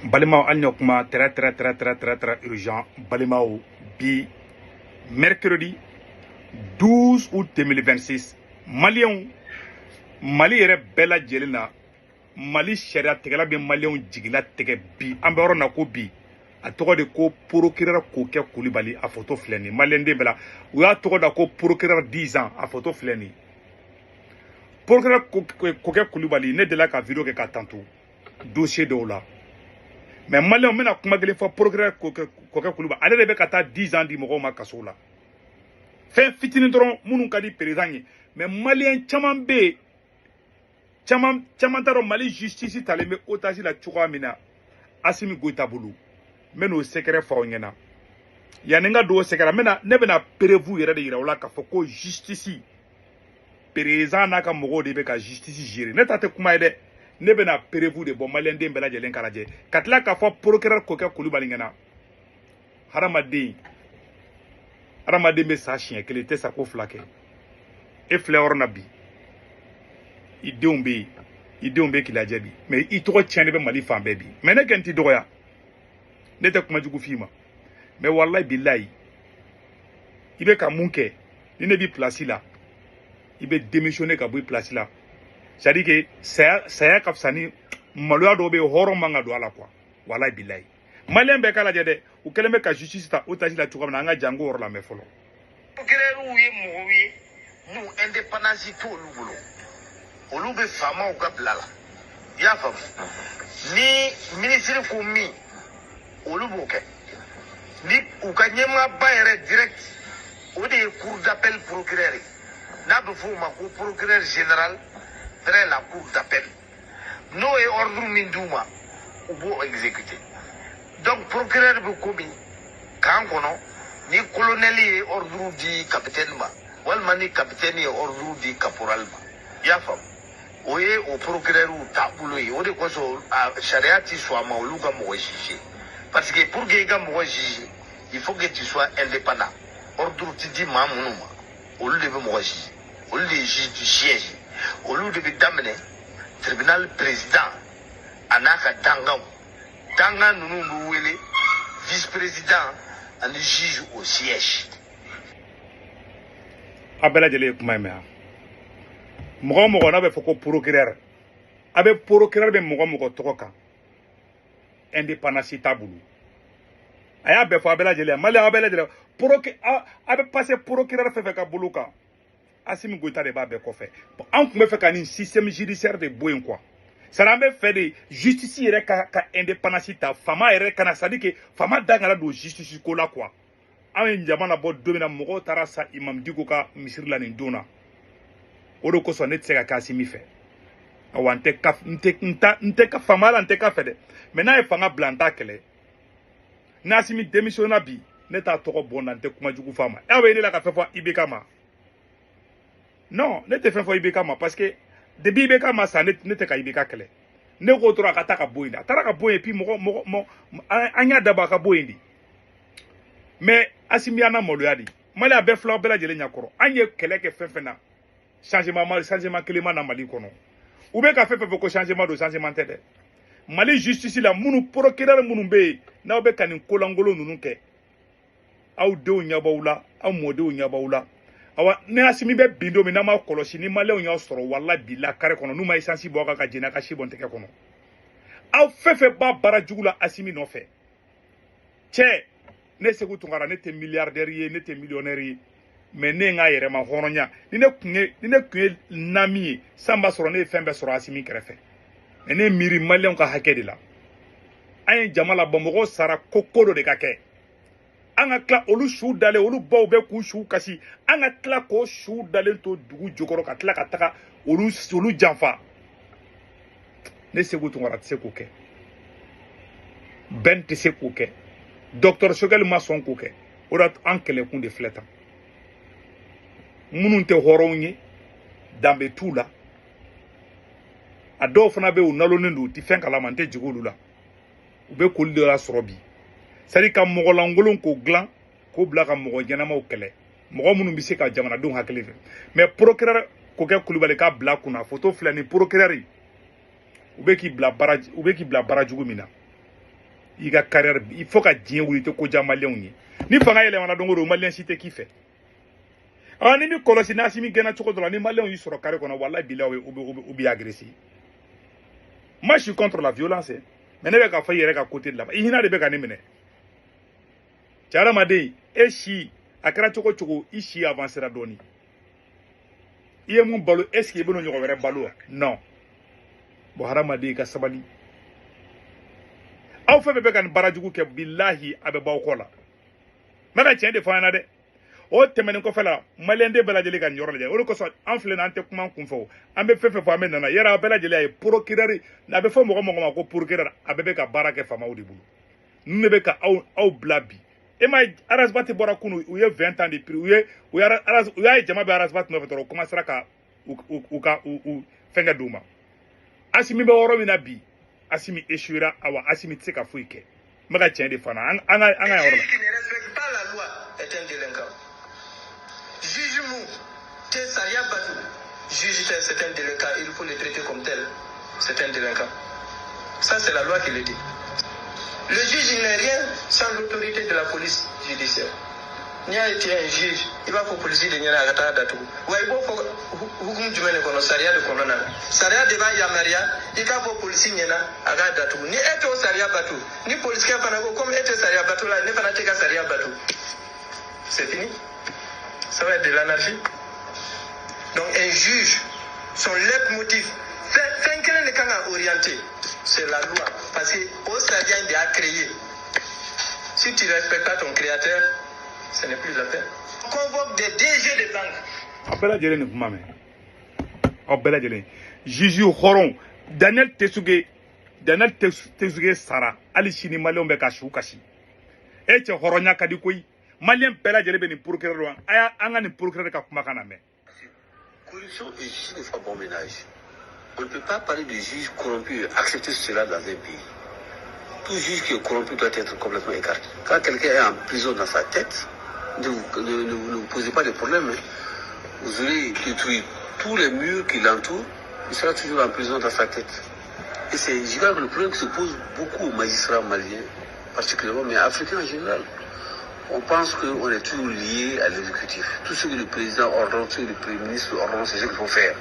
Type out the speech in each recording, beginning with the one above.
Balimaw, hali ɲɔ kuma très très très très très très urgent. Balimaw, bi mercredi 12 août 2026, Maliyɛnw, Mali yɛrɛ bɛɛ lajɛlen na, Mali sariya tigɛla bɛ Maliyɛnw jigila tigɛ bi. An bɛ yɔrɔ na ko bi, a tɔgɔ de ko procureur Kokɛ Kulibali. A photo filɛ nin, Maliyɛnden bɛɛ la, u y'a tɔgɔ da ko procureur 10 ans. A photo filɛ nin, procureur Kokɛ Kulibali. Ne delila ka vidéo kɛ ka tanto dossier dɔw la, mais Maliyɛnw, n bɛna kuma kelen fɔ. Procureur Kokɛ Kulibali, ale de bɛ ka taa 10 ans di mɔgɔw ma kaso la, fɛn fitinin dɔrɔn minnu ka di président ye. Mais Maliyɛn caman bɛ yen, caman caman t'a dɔn Mali justice talen bɛ otage la cogoya min na Asimi Goyita bolo. N bɛ n'o secret fɔ aw ɲɛna. Yanni n ka don o secret, n bɛna, ne bɛna preuve yɛrɛ de yira aw la k'a fɔ ko justice, président n'a ka mɔgɔw de bɛ ka justice gérer. Ne ta tɛ kuma ye dɛ, ne bɛna preuve de bɔ, Maliyɛnden bɛɛ lajɛlen ka lajɛ, ka tila k'a fɔ procureur Kokɛ Kulibali ɲɛna. Hadamaden, hadamaden bɛ sa siɲɛ kelen, i tɛ sa ko fila kɛ. E filɛ yɔrɔ na bi, i denw bɛ yen, i denw bɛ k'i lajɛ bi, mais i tɔgɔ tiɲɛnen bɛ Mali fan bɛɛ bi. Mais ne kɛ n t'i dɔgɔya, ne tɛ kuma jugu f'i ma, mais walayi bilayi, i bɛ ka mun kɛ? Ni ne b'i place la, i bɛ démissionner ka bɔ i place la. C'est à dire que saya, saya ka fisa ni maloya dɔw bɛ yen, hɔrɔn man ka don a la quoi. Walayi bilayi, Maliyɛn bɛɛ k'a lajɛ dɛ, u kɛlen bɛ ka justice ta otage la cogoya min na. An ka jango yɔrɔ lamɛn fɔlɔ. Procureur ye mɔgɔw ye mun indépendance t'olu bolo, olu bɛ faamaw ka bila la, i y'a faamu? Ni minisiri ko min, olu b'o kɛ. Ni u ka ɲɛmaaba yɛrɛ direct, o de ye cour d'appel procureur ye, n'a bɛ f'o ma ko procureur général près la cour d'appel. N'o ye ordre min d'u ma, u b'o exécuter. Donc procureur bɛ komi camp kɔnɔ, ni colonel ye ordre di capitaine ma, walima ni capitaine ye ordre di caporal ma, i y'a faamu? O ye o procureur taabolo ye. O de kosɔn a sariya ti sɔn a ma olu ka mɔgɔ juger, parce que pour que i ka mɔgɔ juger, il faut que tu sois indépendant. Ordre ti di maa minnu ma, olu de bɛ mɔgɔ juger, olu de ye juge du siège. Olu de bɛ daminɛ tribunal président a n'a ka danganw. Dangan ninnu bɛ wele vice président ani juge au siège. A bɛɛ lajɛlen ye kuma in mɛn yan. Mɔgɔ o mɔgɔ n'a bɛ fɔ ko procureur, a bɛ procureur bɛ mɔgɔ mɔgɔ tɔgɔ kan, indépendance t'a bolo. A y'a bɛɛ fɔ a bɛɛ lajɛlen. Mali, a bɛɛ lajɛlen, a bɛ passer procureur fɛn fɛn ka bolo kan, Asimi Goyita de b'a bɛɛ kɔfɛ. An tun bɛ fɛ ka nin système judiciaire de bɔ yen quoi. C'est an bɛ fɛ de justice yɛrɛ ka indépendance ta, faama yɛrɛ kana, c'est à dire que faama da kana don justice ko la quoi. An ye jama labɔ don min na, mɔgɔw taara sa Imam Diko ka misiri la nin don na. O de kosɔn ne tɛ se ka kɛ Asimi fɛ. Awa, n tɛ ka n tɛ n ta n tɛ ka faama la, n tɛ ka fɛ dɛ, mais n'a ye fanga bila, n t'a kɛlɛ. Ni Asimi démissionna bi, ne t'a tɔgɔ bɔ n na, n tɛ kuma jugu f'a ma. Aw bɛ ne la ka fɛn fɔ IBK ma? Non, ne tɛ fɛn fɔ IBK ma, parce que depuis IBK ma sa, ne tɛ ka IBK kɛlɛ. Ne ko dɔrɔn a ka taa ka bɔ yen de. A taara ka bɔ yen, puis mɔgɔ mɔgɔ mɔgɔ an y'a dabɔ a ka bɔ yen de. Mais Asimi y'an na maloya de. Mali, a bɛɛ filaw bɛɛ lajɛlen ɲɛkɔrɔ, an ye kɛlɛ kɛ fɛn fɛn na, changement ma, changement kelen ma na Mali kɔnɔ. U bɛ ka fɛn fɛn fɔ ko changement don, changement tɛ dɛ. Mali justice la, minnu procureur minnu bɛ yen, n'aw bɛ ka nin kolankolon ninnu kɛ, aw denw ɲɛ b'aw la, aw mɔdenw ɲɛ b'aw la. Awa, ni Asimi bɛ bin don min, n'an m'a kɔlɔsi, ni Maliyɛnw y'aw sɔrɔ, walahi bila carré kɔnɔ, n'u ma essence bɔ aw kan ka jeni, a ka si bɔn tɛgɛ kɔnɔ. Aw fɛn fɛn b'a baara jugu la Asimi nɔfɛ, cɛ, ne Segu Tunkara, ne tɛ milliardaire ye, ne tɛ millionnaire ye, mais ne ye n ka yɛrɛma hɔrɔnya. Ni ne kun ye nami ye san b'a sɔrɔ, ne ye fɛn bɛɛ sɔrɔ Asimi kɛrɛfɛ, mais ne miiri Maliyɛnw ka hakɛ de la. An ye jama labɔ, mɔgɔw sara ko ko dɔ de ka kɛ. An ka tila olu su dalen, olu baw bɛ k'u su kasi, an ka tila k'o su dalen to dugu jukɔrɔ, ka tila ka taga olu janfa. Ne Segu Tunkara tɛ se k'o kɛ, Ben tɛ se k'o kɛ, docteur Sogɛli ma sɔn k'o kɛ. O de an kɛlɛkun de filɛ tan. Minnu tɛ hɔrɔnw ye, danbe t'u la, a dɔw fana bɛ yen, u nalonnen don, u tɛ fɛn kalama, n tɛ jigin olu la. U bɛ koli de la sɔrɔ bi, c'est à dire ka mɔgɔlankolon k'o dilan k'o bila ka mɔgɔ ɲɛnamaw kɛlɛ, mɔgɔ minnu bɛ se ka jamanadenw hakili fɛ. Mais procureur Kokɛ Kulubali k'a bila kunna, photo filɛ nin, procureur, u bɛ k'i bila baara, u bɛ k'i bila baara jugu min na. I ka carrière, il faut ka diɲɛ wuli, i tɛ ko diya maliyɛnw ye. Ni fanga yɛlɛmana don o don, maliyɛn si tɛ k'i fɛ. Ah, ni mi kɔlɔsi n'Asimi gɛnna cogo dɔ la, ni maliyɛnw y'i sɔrɔ carré kɔnɔ, walahi bilahi, u bɛ agressé. Moi, je suis contre la violence, hein. Mais ne bɛ k'a fɔ i yɛrɛ ka côté de la, i hinɛ de bɛ ka ne minɛ. Cɛ, hadamaden, e si a kɛra cogo cogo, i si avancera dɔɔni, i ye mun balo? Est ce que i bɛn'o ɲɔgɔn wɛrɛ balo wa? Non. Bon, hadamaden, i ka sabali. Aw fɛn fɛn bɛ ka nin baara jugu kɛ, bilahi, a bɛ bɔ aw kɔ la. N bɛ ka tiɲɛ de fɔ an ɲɛna dɛ. O tɛmɛnen kɔfɛ la, maliyɛnden bɛɛ lajɛlen ka nin yɔrɔ lajɛ. O de kosɔn an filɛ nin, an tɛ kuma an kun fɛ o, an bɛ fɛn fɛn fɔ, an bɛ nana yɛrɛ. A bɛɛ lajɛlen ye procureur, a bɛ fɔ mɔgɔ mɔgɔ ma ko procureur, a bɛɛ bɛ ka baara kɛ faamaw de bolo. Ninnu de bɛ ka aw bila bi. E ma ye, Ras Bath bɔra kunun, u ye 20 ans de prix, u y'a ye jama bɛ Ras Bath nɔfɛ dɔrɔn, u commencera ka u ka u fɛnkɛ d'u ma. Asimi bɛ yɔrɔ min na bi, Asimi échouera. Awa, Asimi tɛ se ka foyi kɛ. N bɛ ka tiɲɛ de fana, an ka yɔrɔ la. Qui ne respecte pas la loi est un délinquant. Juge mun tɛ sariya bato, juge tɛ, c'est un délinquant, il faut le traiter comme tel. C'est un délinquant. Ça, c'est la loi qui le dit. Le juge, il n'est rien sans l'autorité de la police judiciaire. N'i y'a ye tu es un juge, i b'a fɔ polisi de ɲɛna a ka taa datugu. Wa i b'o fɔ hukumu jumɛn de kɔnɔ? Sariya de kɔnɔna na. Sariya de b'a yamaruya i k'a fɔ polisi ɲɛna a k'a datugu. Ni e t'o sariya bato, ni polisikɛ fana ko komi e tɛ sariya bato la, ne fana tɛ ka sariya bato, c'est fini, ça va être de l'anarchie. Donc un juge, son leitmotiv, fɛn kelen de kan ka orienter, c'est la loi, parce que o sariya in de y'a créé. Si tu respectes pas ton créateur, ce n'est plus la peine. On convoque des DG de banque. Aw bɛɛ lajɛlen nin kuma mɛn, aw bɛɛ lajɛlen. Juge hɔrɔn Daniel Tessougué, Daniel Tessougué sara, hali sini maliyɛnw bɛ ka su kasi. E cɛ, hɔrɔnya ka di koyi. Maliyɛn bɛɛ lajɛlen bɛ nin procureur dɔn. A y'a an ka nin procureur ka kumakan lamɛn. Corruption et justice ne font pas bon ménage. On ne peut pas parler de juge corrompu et accepter cela dans un pays. Tout juge qui est corrompu doit être complètement écarté. Quand quelqu'un est en prison dans sa tête, ne vous posez pas de problème, hein. Vous aurez détruit tous les murs qui l'entourent, il sera toujours en prison dans sa tête. Et c'est, je crois que le problème qui se pose beaucoup aux magistrats maliens, particulièrement, mais africains en général. On pense qu'on est toujours lié à l'exécutif. Tout ce que le président ordonne, tout ce que le premier ministre ordonne, c'est ce qu'il faut faire.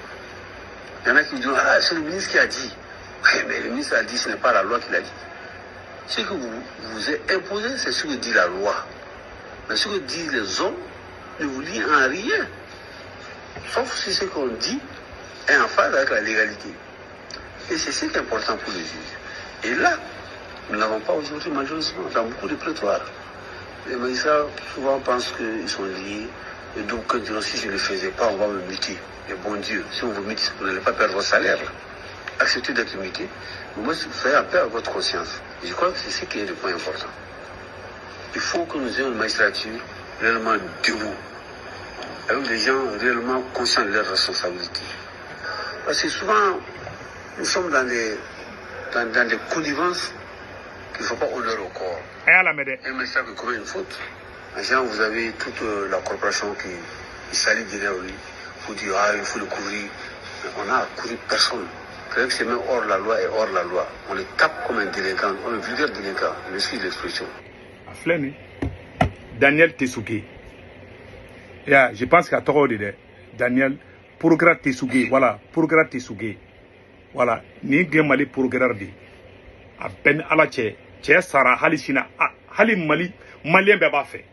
Il y en a qui disent, ah, c'est le ministre qui a dit. Oui, mais le ministre a dit, ce n'est pas la loi qui l'a dit. Ce que vous vous est imposé, c'est ce que dit la loi. Mais ce que disent les hommes ne vous lie en rien. Sauf si ce qu'on dit est en phase avec la légalité. Et c'est ce qui est important pour les juges. Et là, nous n'avons pas aujourd'hui, malheureusement, dans beaucoup de prétoires. Les magistrats souvent pensent qu'ils sont liés. Et donc, quand ils disent, si je ne le faisais pas, on va me muter. Et bon Dieu, si on vous mute, vous n'allez pas perdre votre salaire. Acceptez d'être muté. Mais moi, soyez en paix avec votre conscience. Et je crois que c'est ce qui est le point important. Il faut que nous ayons une magistrature réellement debout, avec des gens réellement conscients de leurs responsabilités. Parce que souvent, nous sommes dans des connivences qu'il ne faut pas honorer au corps. A y'a lamɛn dɛ. Un magistrat qui commet une faute, en général, vous avez toute la corporation qui s'allie derrière lui pour dire, ah, il faut le couvrir. Mais on n'a couvert personne. Quelqu'un qui se met hors la loi est hors la loi. On le tape comme un délinquant, comme un vulgaire délinquant. Je m'excuse l'expression. A filɛ nin, Daniel Tessougué ya, je pense qu'a tɔgɔ de dɛ, Daniel procureur Tessougué, voilà, procureur Tessougué, voilà. Nin tun ye Mali procureur de ye. A bɛɛ ni Ala cɛ, cɛ sara, hali sini hali Mali maliyɛn bɛɛ b'a fɛ.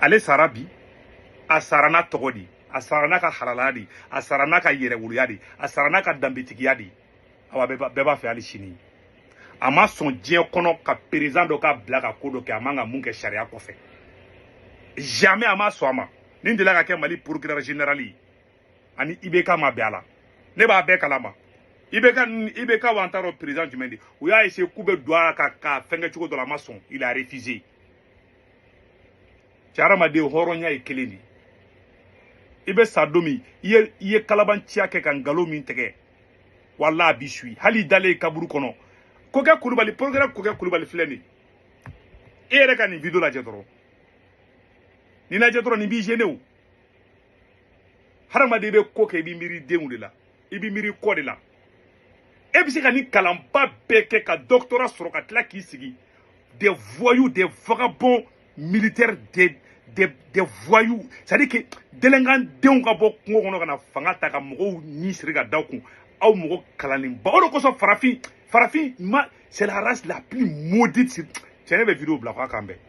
Ale sara bi, a sara n'a tɔgɔ de ye, a sara n'a ka halala de ye, a sara n'a ka yɛrɛwoloya de ye, a sara n'a ka danbetigiya de ye. Awa, bɛɛ b'a fɛ hali sini. A ma sɔn diɲɛ kɔnɔ ka président dɔ ka bila ka ko dɔ kɛ a man ka mun kɛ sariya kɔfɛ. Jamais a ma sɔn a ma. Nin delila ka kɛ Mali procureur général ye, ani IBK ma bɛn a la. Ne b'a bɛɛ kalama. IBK, IBK wa, an t'a dɔn président jumɛn de u y'a essayé k'u bɛ don a ka fɛn kɛ cogo dɔ la, a ma sɔn, il a refusé. Cɛ, hadamaden, hɔrɔnya ye kelen de ye. I bɛ sa don min, i ye kalabanciya kɛ ka nkalon min tigɛ, wala a b'i suit hali i dalen kaburu kɔnɔ. Kokɛ Kulubali, procureur Kokɛ Kulubali filɛ nin ye. E yɛrɛ ka nin vidéo lajɛ dɔrɔn, nin lajɛ dɔrɔn, nin b'i gêné o. Hadamaden bɛ ko kɛ, i b'i miiri denw de la, i b'i miiri kɔ de la. E bɛ se ka nin kalanba bɛɛ kɛ ka doctorat sɔrɔ, ka tila k'i sigi, des voyous, des vagabonds militaires, des voyous, c'est à dire que délinquant denw ka bɔ kungo kɔnɔ ka na fanga ta ka mɔgɔw ɲi siri ka da kun aw mɔgɔ kalannenba. O de kosɔn farafin ma, c'est la race la plus maudite. Cɛ, ne bɛ vidéo bila k'a kan bɛn.